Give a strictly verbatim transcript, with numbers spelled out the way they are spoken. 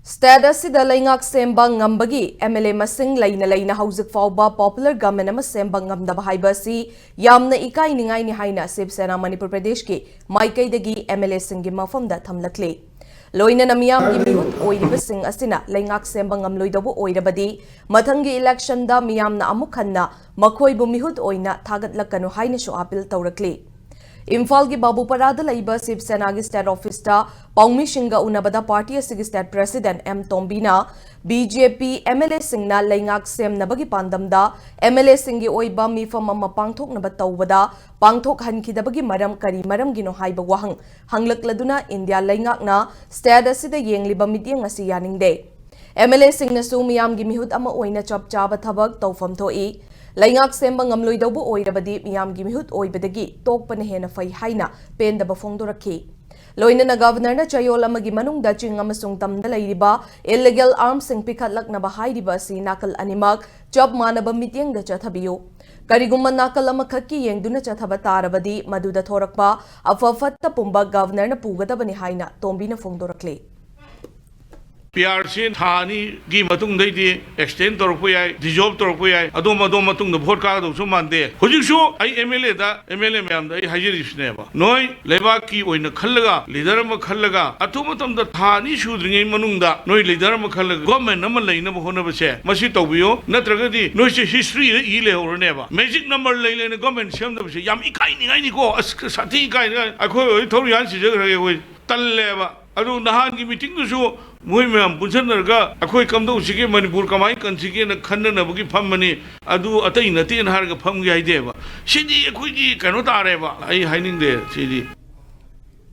State ꯑꯁꯤꯗ ꯂꯩꯉꯥꯛ ꯁꯦꯝꯕ ꯉꯝꯕꯒꯤ M L A ꯃꯁꯤꯡ ꯂꯩꯅ ꯂꯩꯅ ꯍꯧꯖꯤꯛ ꯐꯥꯎꯕ popular government ꯑꯃ ꯁꯦꯝꯕ ꯉꯝꯗꯕ ꯍꯥꯏꯕ ꯑꯁꯤ ꯌꯥꯝꯅ ꯏꯀꯥꯏꯅꯤꯡꯉꯥꯏꯅꯤ ꯍꯥꯏꯅ ꯁꯤꯕ ꯁꯦꯅꯥ ꯃꯅꯤꯄꯨꯔ ꯄ꯭ꯔꯗꯦꯁꯀꯤ ꯃꯥꯏꯀꯩꯗꯒꯤ M L A ꯁꯤꯡꯒꯤ ꯃꯐꯝꯗ ꯊꯝꯂꯛꯂꯤ꯫ ꯂꯣꯏꯅꯅ ꯃꯤꯌꯥꯝꯒꯤ ꯃꯤꯍꯨꯠ ꯑꯣꯏꯔꯤꯕꯁꯤꯡ ꯑꯁꯤꯅ ꯂꯩꯉꯥꯛ ꯁꯦꯝꯕ ꯉꯝꯂꯣꯏꯗꯧꯕ ꯑꯣꯏꯔꯕꯗꯤ ꯃꯊꯪꯒꯤ election ꯗ ꯃꯤꯌꯥꯝꯅ ꯑꯃꯨꯛ ꯍꯟꯅ ꯃꯈꯣꯏꯕꯨ ꯃꯤꯍꯨꯠ ꯑꯣꯏꯅ ꯊꯥꯒꯠꯂꯛꯀꯅꯨ ꯍꯥꯏꯅꯁꯨ appeal ꯇꯧꯔꯛꯂꯤ꯫ ꯏꯝꯐꯥꯜꯒꯤ ꯕꯥꯕꯨꯄꯥꯔꯥꯗ ꯂꯩꯕ ꯁꯤꯕ ꯁꯦꯅꯥꯒꯤ state office ꯇ ꯄꯥꯎꯃꯤꯁꯤꯡꯒ ꯎꯅꯕꯗ party ꯑꯁꯤꯒꯤ state president M ꯇꯣꯝꯕꯤꯅ B J P M L A ꯁꯤꯡꯅ ꯂꯩꯉꯥꯛ ꯁꯦꯝꯅꯕꯒꯤ ꯄꯥꯟꯗꯝꯗ M L A ꯁꯤꯡꯒꯤ ꯑꯣꯏꯕ ꯃꯤꯐꯝ ꯑꯃ ꯄꯥꯡꯊꯣꯛꯅꯕ ꯇꯧꯕꯗ ꯄꯥꯡꯊꯣꯛꯍꯟꯈꯤꯗꯕꯒꯤ ꯃꯔꯝ ꯀꯔꯤ ꯃꯔꯝꯒꯤꯅꯣ ꯍꯥꯏꯕ ꯋꯥꯍꯪ ꯍꯪꯂꯛꯂꯗꯨꯅ ꯏꯟꯗꯤꯌꯥ ꯂꯩꯉꯥꯛꯅ state ꯑꯁꯤꯗ ꯌꯦꯡꯂꯤꯕ ꯃꯤꯠꯌꯦꯡ ꯑꯁꯤ ꯌꯥꯅꯤꯡꯗꯦ꯫ M L A ꯁꯤꯡꯅꯁꯨ ꯃꯤꯌꯥꯝꯒꯤ ꯃꯤꯍꯨꯠ ꯑꯃ ꯑꯣꯏꯅ ꯆꯞ ꯆꯥꯕ ꯊꯕꯛ ꯇꯧꯐꯝ ꯊꯣꯛꯏ꯫ ꯂꯩꯉꯥꯛ ꯁꯦꯝꯕ ꯉꯝꯂꯣꯏꯗꯧꯕ ꯑꯣꯏꯔꯕꯗꯤ ꯃꯤꯌꯥꯝꯒꯤ ꯃꯤꯍꯨꯠ ꯑꯣꯏꯕꯗꯒꯤ ꯇꯣꯛꯄꯅ ꯍꯦꯟꯅ ꯐꯩ ꯍꯥꯏꯅ ꯄꯦꯟꯗꯕ ꯐꯣꯡꯗꯣꯔꯛꯈꯤ꯫ ꯂꯣꯏꯅꯅ Governor ꯅ ꯆꯌꯣꯜ ꯑꯃꯒꯤ ꯃꯅꯨꯡꯗ ꯆꯤꯡ ꯑꯃꯁꯨꯡ ꯇꯝꯗ ꯂꯩꯔꯤꯕ illegal arms ꯁꯤꯡ ꯄꯤꯈꯠꯂꯛꯅꯕ ꯍꯥꯏꯔꯤꯕ ꯑꯁꯤ ꯅꯥꯀꯜ ꯑꯅꯤꯃꯛ ꯆꯞ ꯃꯥꯟꯅꯕ ꯃꯤꯠꯌꯦꯡꯗ ꯆꯠꯊꯕꯤꯌꯨ꯫ ꯀꯔꯤꯒꯨꯝꯕ ꯅꯥꯀꯜ ꯑꯃꯈꯛꯀꯤ ꯌꯦꯡꯗꯨꯅ ꯆꯠꯊꯕ ꯇꯥꯔꯕꯗꯤ ꯃꯗꯨꯗ ꯊꯣꯔꯛꯄ ꯑꯐ ꯐꯠꯇ ꯄꯨꯝꯕ Governor ꯅ ꯄꯨꯒꯗꯕꯅꯤ ꯍꯥꯏꯅ ꯇꯣꯝꯕꯤꯅ ꯐꯣꯡꯗꯣꯔꯛꯂꯤ꯫ P R C ꯊꯥ ꯑꯅꯤꯒꯤ ꯃꯇꯨꯡꯗꯩꯗꯤ extend ꯇꯧꯔꯛꯄ ꯌꯥꯏ, dissolve ꯇꯧꯔꯛꯄ ꯌꯥꯏ, ꯑꯗꯣꯝ ꯑꯗꯣꯝ ꯃꯇꯨꯡꯗ vote ꯀꯥꯒꯗꯧꯁꯨ ꯃꯥꯟꯗꯦ꯫ ꯍꯧꯖꯤꯛꯁꯨ ꯑꯩ M L A the, M L A ꯃꯌꯥꯝꯗ ꯑꯩ ꯍꯥꯏꯖꯔꯤꯁꯤꯅꯦꯕ, ꯅꯣꯏ ꯂꯩꯕꯥꯛꯀꯤ ꯑꯣꯏꯅ ꯈꯜꯂꯒ, leader ꯑꯃ ꯈꯜꯂꯒ, ꯑꯊꯨꯕ ꯃꯇꯝꯗ ꯊꯥ ꯑꯅꯤ ꯁꯨꯗ꯭ꯔꯤꯉꯩ ꯃꯅꯨꯡꯗ ꯅꯣꯏ leader ꯑꯃ ꯈꯜꯂꯒ government ꯑꯃ ꯂꯩꯅꯕ ꯍꯣꯠꯅꯕꯁꯦ ꯃꯁꯤ ꯇꯧꯕꯤꯌꯨ, ꯅꯠꯇ꯭ꯔꯒꯗꯤ ꯅꯣꯏꯁꯦ history ꯗ ꯏ ꯂꯩꯍꯧꯔꯅꯦꯕ꯫ Magic number ꯂꯩ ꯂꯩꯅ government ꯁꯦꯝꯗꯕꯁꯦ ꯌꯥꯝ ꯏꯀꯥꯏꯅꯤꯡꯉꯥꯏꯅꯤꯀꯣ, ꯑꯁ ꯁꯥꯊꯤ ꯏꯀꯥꯏꯅꯤꯡꯉꯥꯏ꯫ ꯑꯩꯈꯣꯏ ꯍꯧꯖꯤꯛ ꯊꯧꯔꯤ ꯌꯥꯟ ꯁꯤꯖꯈ꯭ꯔꯒꯦ ꯑꯩꯈꯣꯏ꯫ ꯇꯜꯂꯦꯕ꯫ ꯑꯗꯨ ꯅꯍꯥꯟꯒꯤ meeting ꯗꯨꯁꯨ ꯃꯣꯏ ꯃꯌꯥꯝ ꯄꯨꯟꯁꯤꯟꯅꯔꯒ ꯑꯩꯈꯣꯏ ꯀꯝꯗꯧꯁꯤꯒꯦ, ꯃꯅꯤꯄꯨꯔ ꯀꯃꯥꯏꯅ ꯀꯟꯁꯤꯒꯦꯅ ꯈꯟꯅꯅꯕꯒꯤ ꯐꯝꯕꯅꯤ꯫ ꯑꯗꯨ ꯑꯇꯩ ꯅꯠꯇꯦꯅ ꯍꯥꯏꯔꯒ ꯐꯝꯒꯦ ꯍꯥꯏꯗꯦꯕ꯫ ꯁꯤꯗꯤ ꯑꯩꯈꯣꯏꯒꯤ ꯀꯩꯅꯣ ꯇꯥꯔꯦꯕ꯫ ꯑꯩ ꯍꯥꯏꯅꯤꯡꯗꯦ ꯁꯤꯗꯤ꯫